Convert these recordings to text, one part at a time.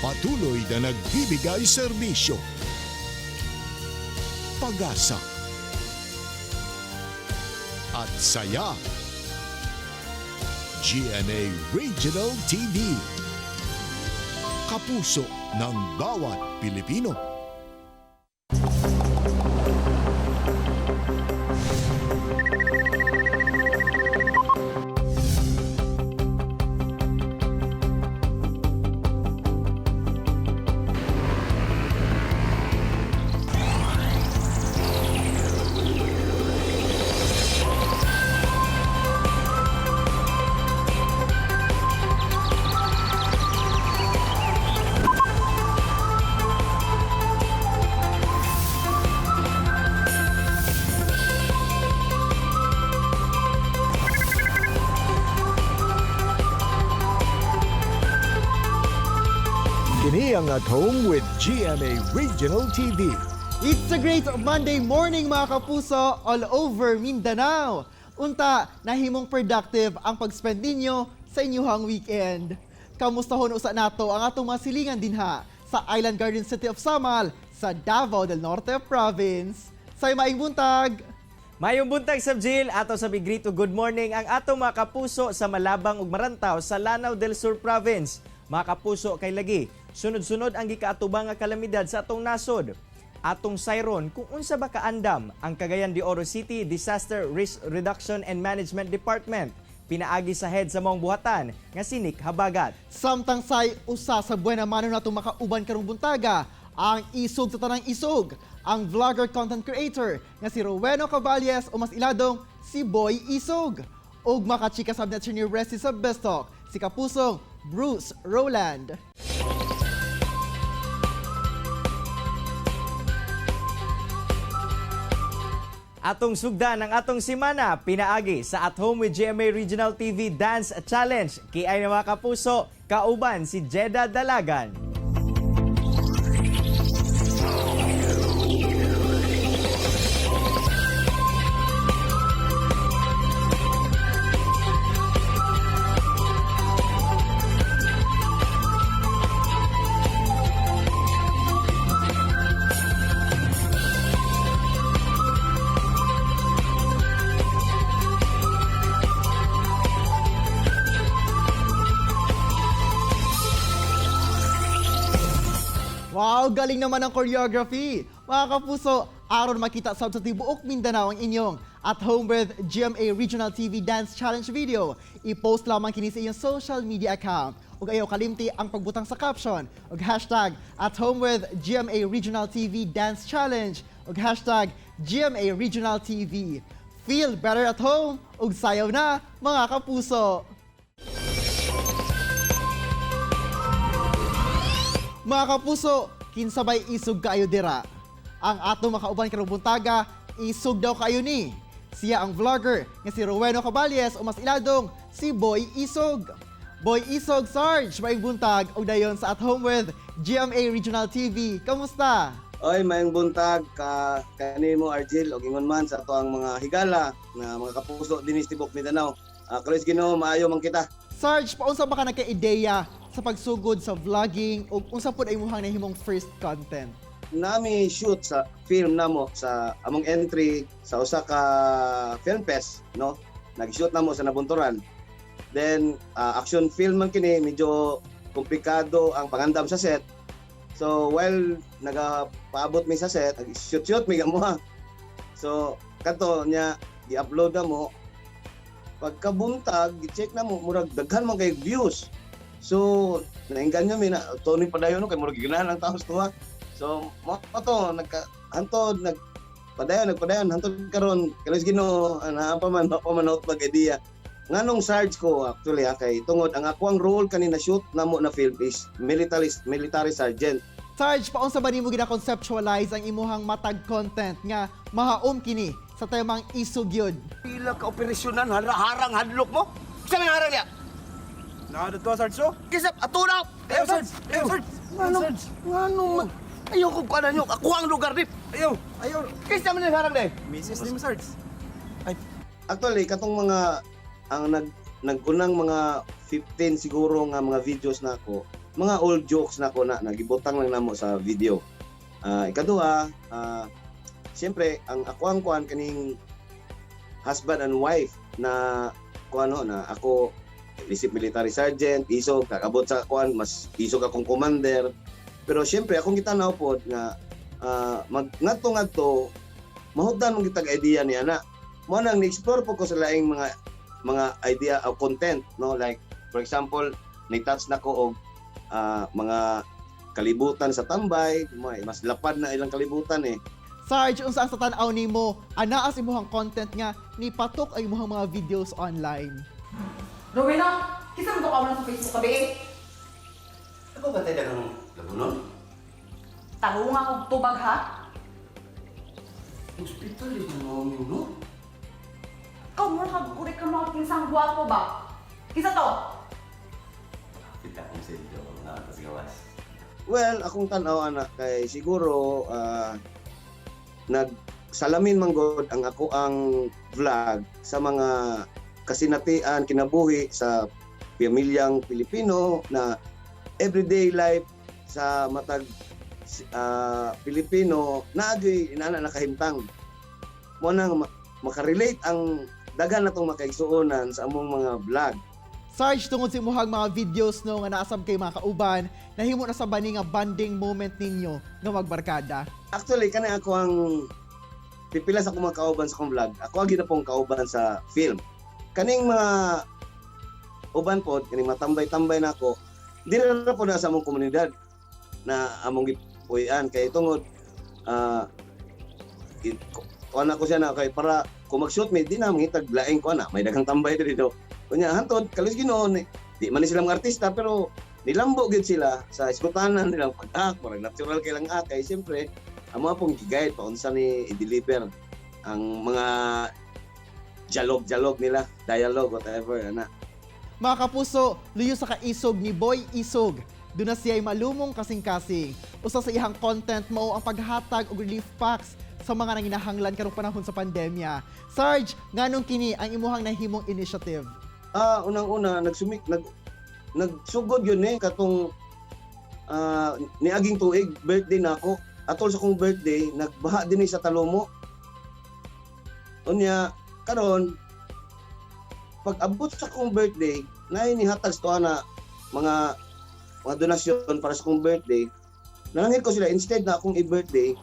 Patuloy na nagbibigay serbisyo, pag-asa, at saya. GMA Regional TV. Kapuso ng bawat Pilipino. Kini ang At Home with GMA Regional TV. It's a great Monday morning, mga kapuso, all over Mindanao. Unta, nahimong productive ang pag-spend ninyo sa inyuhang weekend. Kamusta hon usa nato ang atong mga silingan dinha sa Island Garden City of Samal sa Davao del Norte Province. Say maayong buntag! Mayong buntag sab, Jill, ato sa Bigrito good morning ang ato mga kapuso sa Malabang ug Marantao sa Lanao del Sur Province. Mga kapuso, kay lagi sunod-sunod ang gikaatubang nga kalamidad sa atong nasod. Atong sayron kung unsa ba kaandam ang Cagayan de Oro City Disaster Risk Reduction and Management Department pinaagi sa head sa maong buhatan nga si Nick Habagat. Samtang say usa sa buena mano natong makauban karong buntaga, ang isog sa tanang isog, ang vlogger content creator nga si Roweno Caballes o mas iladong si Boy Isog. Ug makachika sab natin ni Resi sa Best Talk, si kapusong Bruce Roland. Atong sugdan ang atong simana pinaagi sa At Home with GMA Regional TV Dance Challenge. Kiay na, mga kapuso, kauban si Jeda Dalagan. Wow, galing naman ang choreography! Mga kapuso, aron makita sab sa tibuok Mindanao ang inyong At Home with GMA Regional TV Dance Challenge video, i-post lamang kini sa inyong social media account. Ug ayaw kalimti ang pagbutang sa caption ug #AtHomeWithGMARegionalTVDanceChallenge ug #GMARegionalTV. Feel better at home ug sayaw na, mga kapuso! Mga kapuso, kinsabay isog kaayo dira? Ang ato makauban karong buntaga, isog daw kaayo ni. Siya ang vlogger nga si Roweno Caballes o mas iladong si Boy Isog. Boy Isog, Sarge, maayong buntag ug dayon sa At Home with GMA Regional TV. Kamusta? Oy, maayong buntag ka kanimo, Argel, ug ingon man sa ato ang mga higala na mga kapuso dinhi sa tibuok Mindanao. Kaluoy Ginoo, maayo man kita. Sarge, paunsa ba ka nagka-ideya sa pagsugod sa vlogging ug unsa pud ay imong nahimong first content? Nami shoot sa film namo sa among entry sa usa ka film fest, no? Nag-shoot namo sa Nabunturan. Then action film man kini, medyo komplikado ang pangandam sa set. So while nagapaabot mi sa set, shoot-shoot mi gamuha. So kato niya gi-upload na mo. Pagkabuntag, gi-check na mo, murag daghan man kay views. So naingganyo mi na Tony padayon, no, kay murag giganahan ang tao sa tuwa. So mo to nagka hantod nag padayon, nagpadayon hantod karon, kalos Ginoo, naa pa man, wa pa man out mag idea. Nganong Sarge ko actually ha, kay tungod ang ako ang role kanina shoot namo na film is military military sergeant. Sarge, paunsa ba nimo gina-conceptualize ang imuhang matag content nga mahaom kini sa temang isog yun? Pila ka operasyonan, harang hadlok mo? Sa may harang niya? Nakadto, Sarge, oh. Kisap, ato na! Ayaw, Sarge! Ayaw, Sarge! Ano? Sarge! Ano man? Ayaw ko kuanan nyo. Ako ang lugar ni. Ayaw! Ayaw! Kisa man yung harang niya. Misis ni mo, Sarge. Ay, Actually, katong mga ang nagunang mga 15 siguro nga mga videos na ako, Mga old jokes na ko na nagibutang lang namo sa video. Ikaduha, siyempre ang ako ang kuan kaning husband and wife na kuan no, na ako isip military sergeant, isog kakabot sa kuan, mas isog akong commander. Pero siyempre akong gitanaw pod nga mag ngadto ngadto mahutdan mong kitag idea niya na mo nang ni-explore po ko sa laing mga idea o content, no? Like for example, ni-touch na ko og mga kalibutan sa tambay, may mas lapad na ilang kalibutan eh. Sarge, unsa ang sa tan-aw nimo anaa sa imuhang content nga nipatok ang imuhang mga videos online? Rowena, kinsa man to ka sa Facebook kabi eh. Ako ba tayo dagang labunon? Tarunga kog tubag ha. Hospital yung mga no? Ikaw mo kag ka mga kinsang gwapo ba? Kinsa to? Kita kong sa inyo, mga atas gawas. Well, akong tan-aw ana kay siguro nagsalamin man gud ang ako ang vlog sa mga kasinatian kinabuhi sa pamilyang Pilipino na everyday life sa matag Pilipino naagay inana nakahimtang mo nang makarelate ang daghan natong makaigsuonan sa among mga vlog. Sarge, tungod sa imuhang mga videos no nga naasab kay mga kauban, nahimo na sa bani nga bonding moment ninyo nga magbarkada? Actually, kani ako ang pipila sa akong mga kauban sa akong vlog. Ako ang ginapong kauban sa film. Kaning mga uban pod, kaning matambay-tambay na ako, di na po na sa among komunidad na among gipuy-an kay tungod kuan ako siya na kay para kung mag-shoot me di na mangitag laing kuan na may daghang tambay diri do. Kunya hantod kalis Ginoo ni di man ni sila mga artista pero nilambo gyud sila sa iskutanan nilang pag-act, murag natural kay lang act kay siyempre amo pong gi-guide pa unsa ni i-deliver ang mga dialog-dialog nila, dialogue, whatever, ana. Mga kapuso, luyo sa kaisog ni Boy Isog. Doon na siya'y malumong kasing-kasing. Usa sa iyang content mao ang paghatag og relief packs sa mga nanginahanglan karong panahon sa pandemya. Sarge, nganong kini ang imuhang nahimong initiative? Unang-una nagsumik nag nagsugod yun eh katong niaging tuig birthday nako. Atol sa akong birthday, nagbaha din eh sa Talomo. Unya karon pag abot sa akong birthday, naay nihatag sa tuwa na mga donasyon para sa akong birthday. Nalangit ko sila instead na akong i-birthday,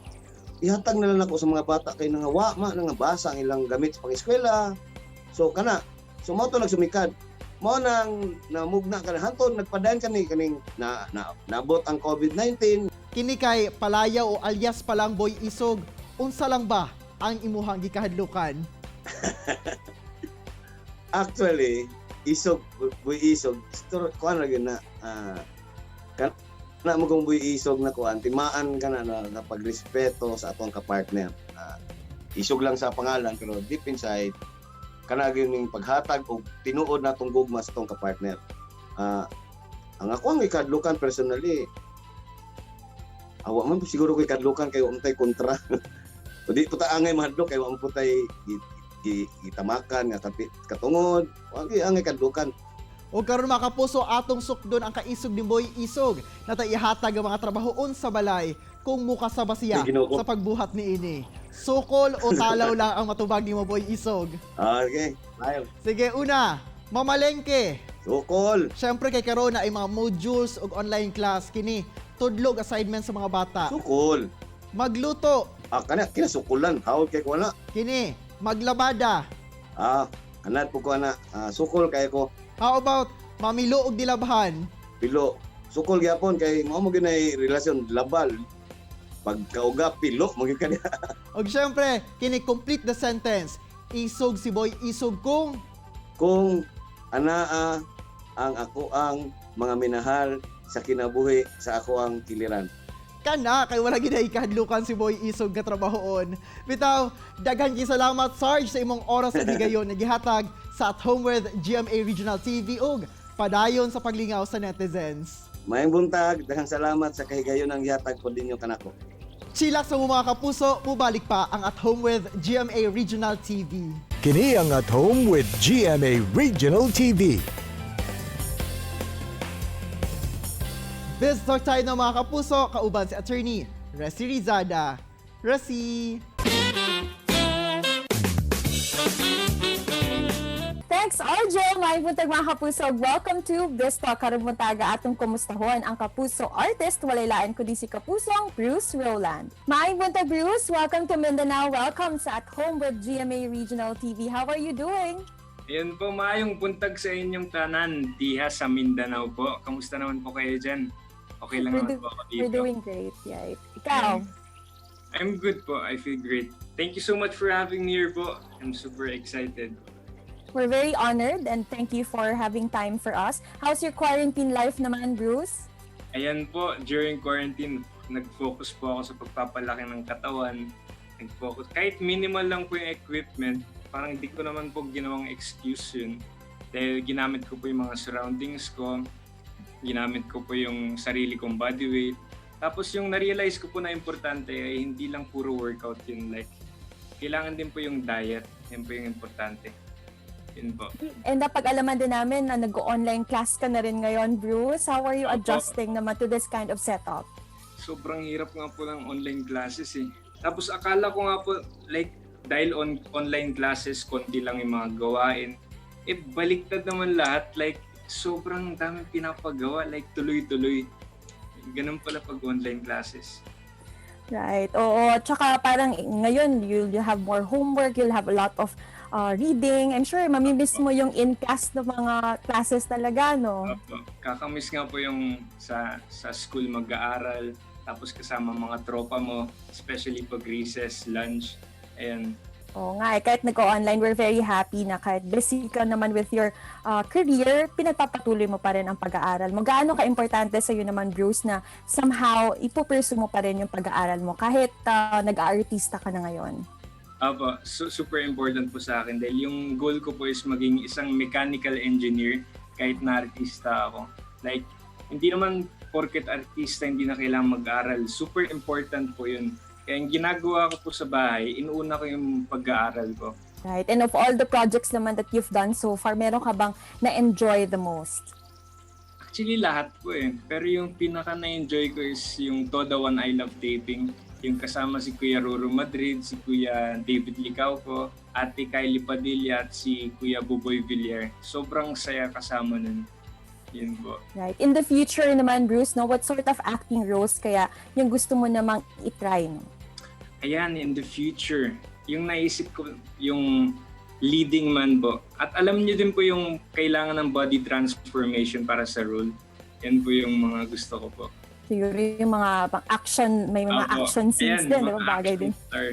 ihatag na lang ako sa mga bata kay nga wa ma nga basa ang ilang gamit sa pang-eskwela. So kana, so mao to nagsumikad. Mao nang namugna ka na hantod nagpadayon kani kaning na, na naabot ang COVID-19. Kini kay Palaya o alias palang Boy Isog, unsa lang ba ang imuhang gikahadlukan? Actually, isog, buy isog, store kuan ra gyud na kana mo kung buy isog na kuan, timaan ka na na, na pagrespeto sa atong kapartner. Isog lang sa pangalan pero deep inside kana gyud ning paghatag og tinuod natong gugma sa atong kapartner. Ang ako ang ikadlukan personally, awa man po siguro ko ikadlukan kay wa man tay kontra. O di po ta angay mahadlok kay wa man po tay gitamakan nga katungod, wa gyud angay kadlukan. O karon mga kapuso, atong sukdon ang kaisog ni Boy Isog na tay ihatag ang mga trabahoon sa balay kung mukasaba siya Ay, Ginoo ko. sa pagbuhat niini. Sukol o talaw lang ang matubag nimo, Boy Isog. Okay, tayo. Sige, una, mamalengke. Sukol. Siyempre kay karon na ay mga modules ug online class kini tudlog assignment sa mga bata. Sukol. Magluto. Kana kinasukulan, hawod kay ko na. Kini maglabada. Anad po ko ana. Sukol kay ko. How about mamilo og dilabhan? Pilo. Sukol gyapon kay mao mo gyud relasyon labal. Pagkauga pilo mo gyud kaniya. Og syempre, kini complete the sentence. Isog si Boy Isog kung Kung anaa ang ako ang mga minahal sa kinabuhi sa ako ang kiliran. Kana kay wala gid ay kahadlukan si Boy Isog nga trabahoon. Bitaw, daghan kay salamat, Sarge, sa imong oras ug higayon nga gihatag sa At Home with GMA Regional TV ug padayon sa paglingaw sa netizens. Maayong buntag, daghang salamat sa kahigayon ang gihatag po ninyo kanako. Chilak sa mga kapuso, mubalik pa ang At Home with GMA Regional TV. Kini ang At Home with GMA Regional TV. Biz Talk tayo ng mga kapuso, kauban si Attorney Resi Rizada. Resi! Thanks, RJ! Maayong buntag, mga kapuso. Welcome to Biztalk. Karong buntaga atong kumustahon ang kapuso artist, walay lain kundi si kapusong Bruce Roland. Maayong buntag, Bruce. Welcome to Mindanao. Welcome sa At Home with GMA Regional TV. How are you doing? Ayun po, maayong buntag sa inyong tanan diha sa Mindanao po. Kamusta naman po kayo dyan? Okay lang We're, naman po ako dito. We're doing great. Yeah. Ikaw? I'm good po. I feel great. Thank you so much for having me here po. I'm super excited. We're very honored and thank you for having time for us. How's your quarantine life naman, Bruce? Ayan po, during quarantine, nag-focus po ako sa pagpapalaki ng katawan. Nag-focus. Kahit minimal lang po yung equipment, parang di ko naman po ginawang excuse yun. Dahil ginamit ko po yung mga surroundings ko, ginamit ko po yung sarili kong body weight. Tapos yung na-realize ko po na importante ay hindi lang puro workout yun. Like, kailangan din po yung diet. Yan po yung importante. Yun po. And napag-alaman din namin na nag-online class ka na rin ngayon, Bruce. How are you Opo. Adjusting naman to this kind of setup? Sobrang hirap nga po ng online classes eh. Tapos akala ko nga po, like, dahil online classes, konti lang yung mga gawain. Eh, baliktad naman lahat. Like, sobrang daming pinapagawa. Like, tuloy-tuloy. Ganun pala pag online classes. Right. Oo. Tsaka parang ngayon, you'll have more homework, you'll have a lot of reading. I'm sure mamimiss mo yung in-class na mga classes talaga, no? Opo. Kakamiss nga po yung sa school mag-aaral, tapos kasama mga tropa mo, especially pag recess, lunch. Ayan. Oo nga, eh, kahit nag-online, we're very happy na kahit busy ka naman with your career, pinagpapatuloy mo pa rin ang pag-aaral mo. Gaano ka-importante sa'yo naman, Bruce, na somehow ipupursue mo pa rin yung pag-aaral mo kahit nag-aartista ka na ngayon? Opo, super important po sa akin dahil yung goal ko po is maging isang mechanical engineer kahit na artista ako. Like, hindi naman porket artista hindi na kailangan mag-aral. Super important po yun. Kaya yung ginagawa ko po sa bahay, inuuna ko yung pag-aaral ko. Right. And of all the projects naman that you've done so far, meron ka bang na-enjoy the most? Actually, lahat po eh. Pero yung pinaka na-enjoy ko is yung Toda One I Love Taping. Yung kasama si Kuya Ruru Madrid, si Kuya David Licauco, Ate Kylie Padilla, at si Kuya Buboy Villar. Sobrang saya kasama nun. Yun po. Right. In the future naman, Bruce, no, what sort of acting roles kaya yung gusto mo namang itry? No? Ayan, in the future, yung naisip ko, yung leading man po. At alam niyo din po yung kailangan ng body transformation para sa role. Yan po yung mga gusto ko po. Siguro yung mga pang action, may mga Opo. action scenes Ayan, din, di ba? mga Bagay action din. star.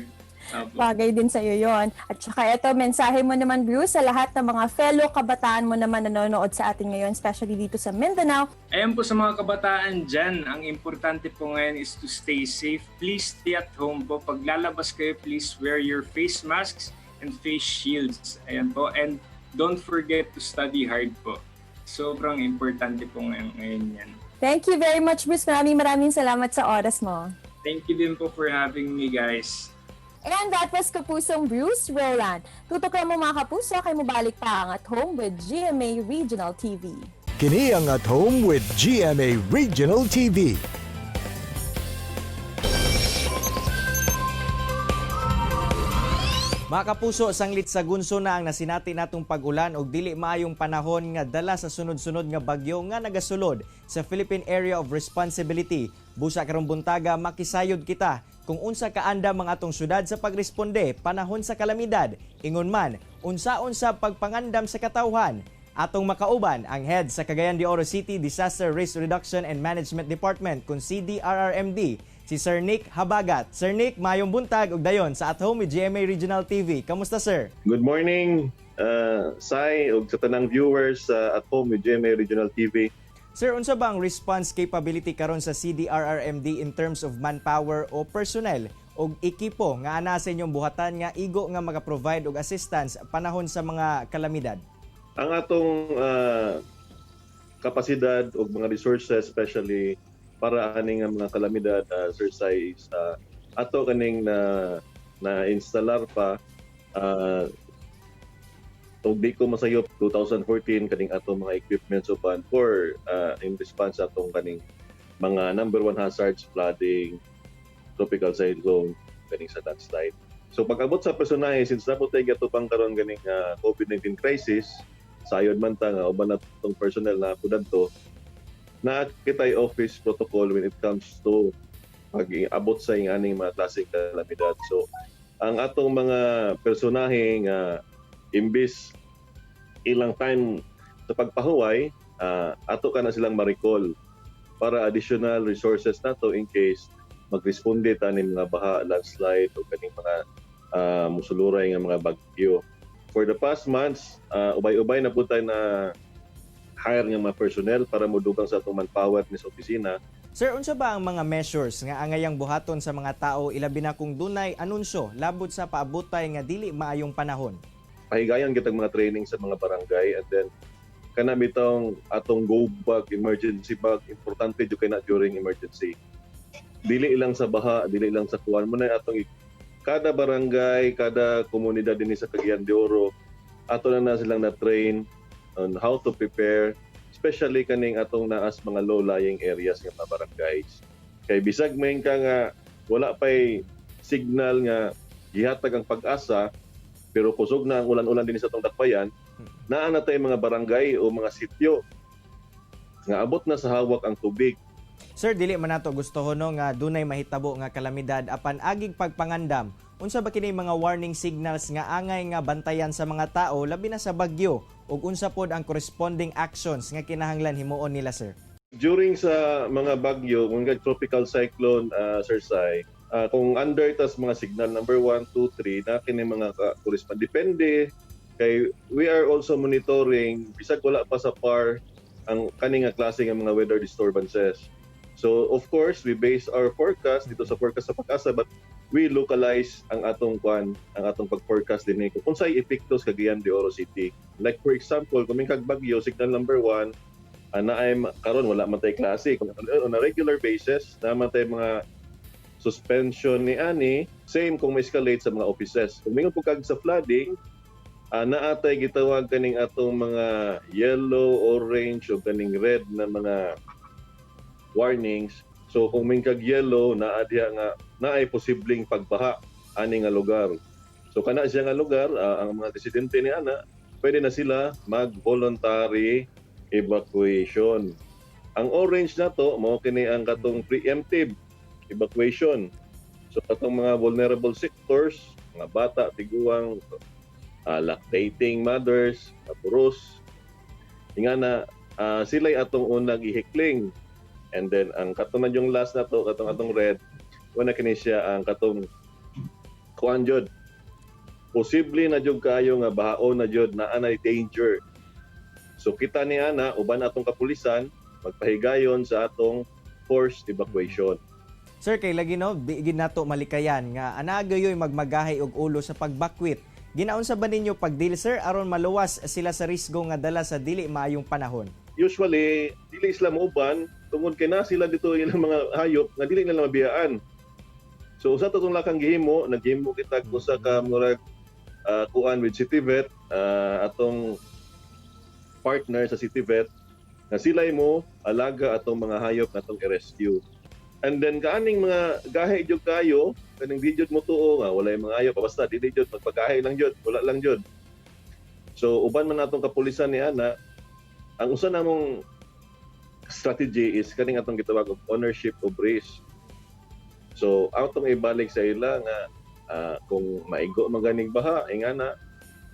Opo. Bagay din sa'yo yon. At saka ito, mensahe mo naman, Bruce, sa lahat ng mga fellow kabataan mo naman nanonood sa atin ngayon, especially dito sa Mindanao. Ayan po sa mga kabataan dyan, ang importante po ngayon is to stay safe. Please stay at home po. Pag lalabas kayo, please wear your face masks and face shields. Ayan po. And don't forget to study hard po. Sobrang importante po ngayon yan. Thank you very much, Bruce. Maraming maraming salamat sa oras mo. Thank you din po for having me, guys. And that was Kapusong Bruce Roland. Tutok lang mo, mga kapuso, kay mubalik pa ang At Home with GMA Regional TV. Kini ang At Home with GMA Regional TV. Mga kapuso, sanglit sa gunso na ang nasinati natong pag-ulan og dili maayong panahon nga dala sa sunod-sunod nga bagyo nga nagasulod sa Philippine Area of Responsibility. Busa karong buntaga makisayod kita kung unsa kaandam ang atong syudad sa pagresponde panahon sa kalamidad. Ingon man, unsaon sa pagpangandam sa katawhan. Atong makauban ang head sa Cagayan de Oro City Disaster Risk Reduction and Management Department kung CDRRMD, si Sir Nick Habagat. Sir Nick, maayong buntag ug dayon sa At Home with GMA Regional TV. Kamusta, sir? Good morning, Sai, ug sa tanang viewers sa At Home with GMA Regional TV. Sir, unsa ba ang response capability karon sa CDRRMD in terms of manpower o personnel og ekipo nga ana sa inyong buhatan nga igo nga maka-provide og assistance panahon sa mga kalamidad? Ang atong kapasidad ug mga resources, especially para aning nga mga kalamidad, Sir Sai, is ato kaning na na instalar pa ug di ko masayop 2014 kaning atong mga equipment uban for in response atong kaning Mga number one hazards, flooding, tropical cyclone, ganing sa landslide. So pag-abot sa personahe, since naa pod tay gatupang karon ganing COVID-19 crisis, sayod man ta nga uban na tong personnel na pud adto, naa kitay office protocol when it comes to pag-abot sa aning mga klaseng kalamidad. So ang atong mga personahe nga imbis ilang time sa pagpahuway, ato ka na silang ma-recall para additional resources nato in case magresponde ta ni mga baha, landslide o kaning mga musuluray nga mga bagyo. For the past months, ubay-ubay na pud tayo na hire nga mga personnel para modugang sa atong manpower ni sa opisina. Sir, unsa ba ang mga measures nga angayang buhaton sa mga tao, ilabi na kung dunay anunsyo labot sa paabutay nga dili maayong panahon? Pahigayon kitag mga training sa mga barangay, and then kana bitong atong go bag, emergency bag, importante jud kay na during emergency. Dili lang sa baha, dili lang sa kuwan mo na atong kada barangay, kada komunidad dinhi sa Cagayan de Oro, ato na na silang na-train on how to prepare, especially kaning atong naas mga low-lying areas nga mga barangays. Kay bisag may ka nga wala pay signal nga gihatag ang pag-asa, pero kusog na ang ulan-ulan din sa atong dakbayan, naa na tay mga barangay o mga sityo nga abot na sa hawak ang tubig. Sir, dili man nato gusto no nga dunay mahitabo nga kalamidad, apan agig pagpangandam, unsa ba kini mga warning signals nga angay nga bantayan sa mga tao labi na sa bagyo, ug unsa pod ang corresponding actions nga kinahanglan himuon nila, sir? During sa mga bagyo, kung kag tropical cyclone, Sir Sai, kung under tas mga signal number 1, 2, 3, na kini mga ka-correspond. Depende kay we are also monitoring bisag wala pa sa PAR ang kani nga klase nga mga weather disturbances. So of course, we base our forecast dito sa forecast sa PAGASA, but we localize ang atong kwan, ang atong pag-forecast din kung unsay epekto sa Cagayan de Oro City. Like for example, kung may kag bagyo signal number 1, ana ay karon wala man tay klase. Kung on a regular basis, naa man tay mga suspension ni ani, same kung ma-escalate sa mga offices. Kung mingon po kag sa flooding, naa tay gitawag kaning atong mga yellow, orange o kaning red na mga warnings. So kung may kag yellow, naa diha nga naay posibleng pagbaha ani nga lugar. So kana siya nga lugar, ang mga residente ni ana, pwede na sila mag-voluntary evacuation. Ang orange na to, mao kini ang katong preemptive evacuation. So katong mga vulnerable sectors, mga bata, tiguang, lactating mothers, puros, nga na sila'y atong unang ihikling. And then ang katong na yung last na to, katong atong red, una kini siya ang katong kuan jud. Posible na jud kayo nga bahaon na jud, naa na danger. So kita ni ana uban atong kapulisan magpahigayon sa atong forced evacuation. Sir, kay lagi no, di gid nato malikayan nga ana gayoy magmagahay og ulo sa pagbakwit. Ginaunsa ba ninyo pagdeal, sir, aron maluwas sila sa risgo nga dala sa dili maayong panahon? Usually dili sila mauban tungod kay na sila dito ilang mga hayop nga dili nila mabiyaan. So usa to tong lakang gihimo, naghimo kita usa ka murag kuan with City Vet, atong partner sa City Vet nga sila mo alaga atong mga hayop na atong i-rescue. And then kaaning mga gahi jud kayo, kaning di jud mo tuo nga walay mga hayop, basta dili jud magpagahi lang jud, wala lang jud. So uban man atong kapulisan ni ana, ang usa namong strategy is kaning atong gitawag og ownership of risk. So atong ibalik sa ila nga kung maigo man ganing baha, ingana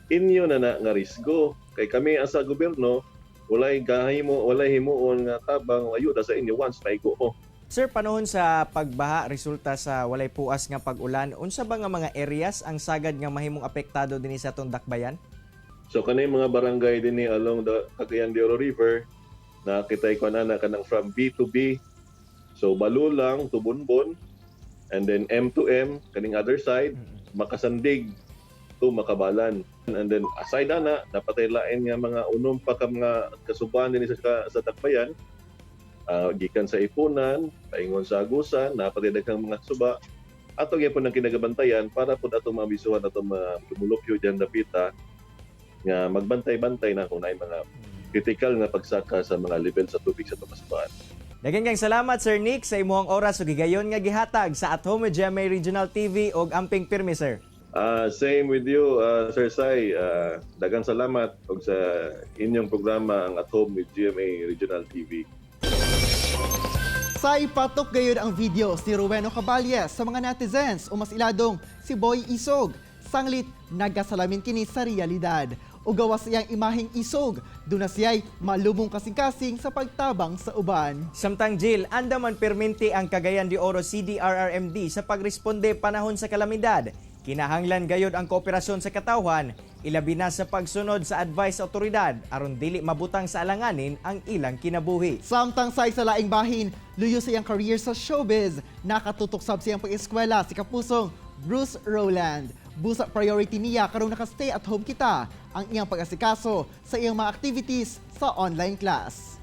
inyo na na nga risgo kay kami sa gobyerno walay gahimo, walay himuon nga tabang o ayuda sa inyo once maigo mo. Sir, panahon sa pagbaha resulta sa walay puas nga pag-ulan, unsa ba nga mga areas ang sagad nga mahimong apektado dinhi sa atong dakbayan? So kanay mga barangay dinhi along the Cagayan de Oro River na kitay ko na kanang from B to B. So Balulang to Bonbon, and then M to M kaning other side, Makasandig to Makabalan. And then aside ana, dapat ay lain nga mga unom pa ka mga kasuban dinhi sa dakbayan. Gikan sa Iponan, paingon sa Agusan, napatay daghang mga suba. Ato gyapon ang kinagabantayan para pud atong mabisuhan atong mga tumulupyo diyan dapita nga magbantay-bantay na kung naay mga critical nga pagsaka sa mga level sa tubig sa tumasbaan. Daghang kang salamat, Sir Nick, sa imuhang oras ug higayon nga gihatag sa At Home with GMA Regional TV og amping pirmi, sir. Same with you, Sir Sai. Daghang salamat og sa inyong programa ang At Home with GMA Regional TV. Sa ipatok gayud ang video si Roweno Caballes sa mga netizens o mas iladong si Boy Isog. Sanglit nagasalamin kini sa realidad. O gawas iyang imaheng isog, doon na siya'y malubong kasing-kasing sa pagtabang sa uban. Samtang Jill, andaman perminti ang Cagayan de Oro CDRRMD sa pagresponde panahon sa kalamidad. Kinahanglan gayod ang kooperasyon sa katawhan, ilabi na sa pagsunod sa advice sa otoridad aron dili mabutang sa alanganin ang ilang kinabuhi. Samtang sa laing bahin, luyo sa iyang career sa showbiz, nakatutok sab sa iyang pag-eskwela si kapusong Bruce Roland. Busa priority niya karong naka-stay at home kita ang iyang pag-asikaso sa iyang mga activities sa online class.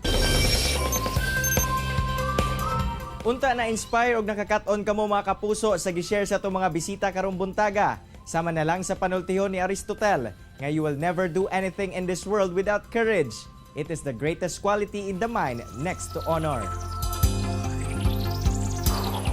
Unta na inspire og nakakat-on kamo, mga kapuso, sa gi-share sa atong mga bisita karong buntaga. Sama na lang sa panultihon ni Aristotle nga you will never do anything in this world without courage. It is the greatest quality in the mind next to honor.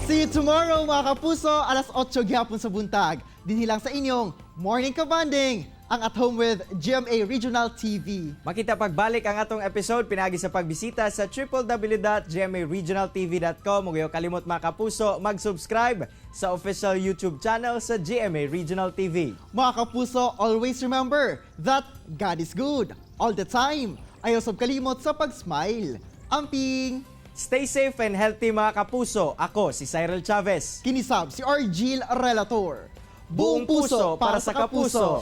See you tomorrow, mga kapuso, alas 8 gihapon sa buntag. Dinhi lang sa inyong Morning Kabanding, ang At Home with GMA Regional TV. Makita pagbalik ang atong episode pinagi sa pagbisita sa www.gmaregionaltv.com ug ayaw kalimot, mga kapuso, mag-subscribe sa official YouTube channel sa GMA Regional TV. Mga kapuso, always remember that God is good all the time. Ayaw sab kalimot sa pag-smile. Amping! Stay safe and healthy, mga kapuso. Ako si Cyril Chavez. Kini sab si Argil Relator. Buong puso para sa kapuso.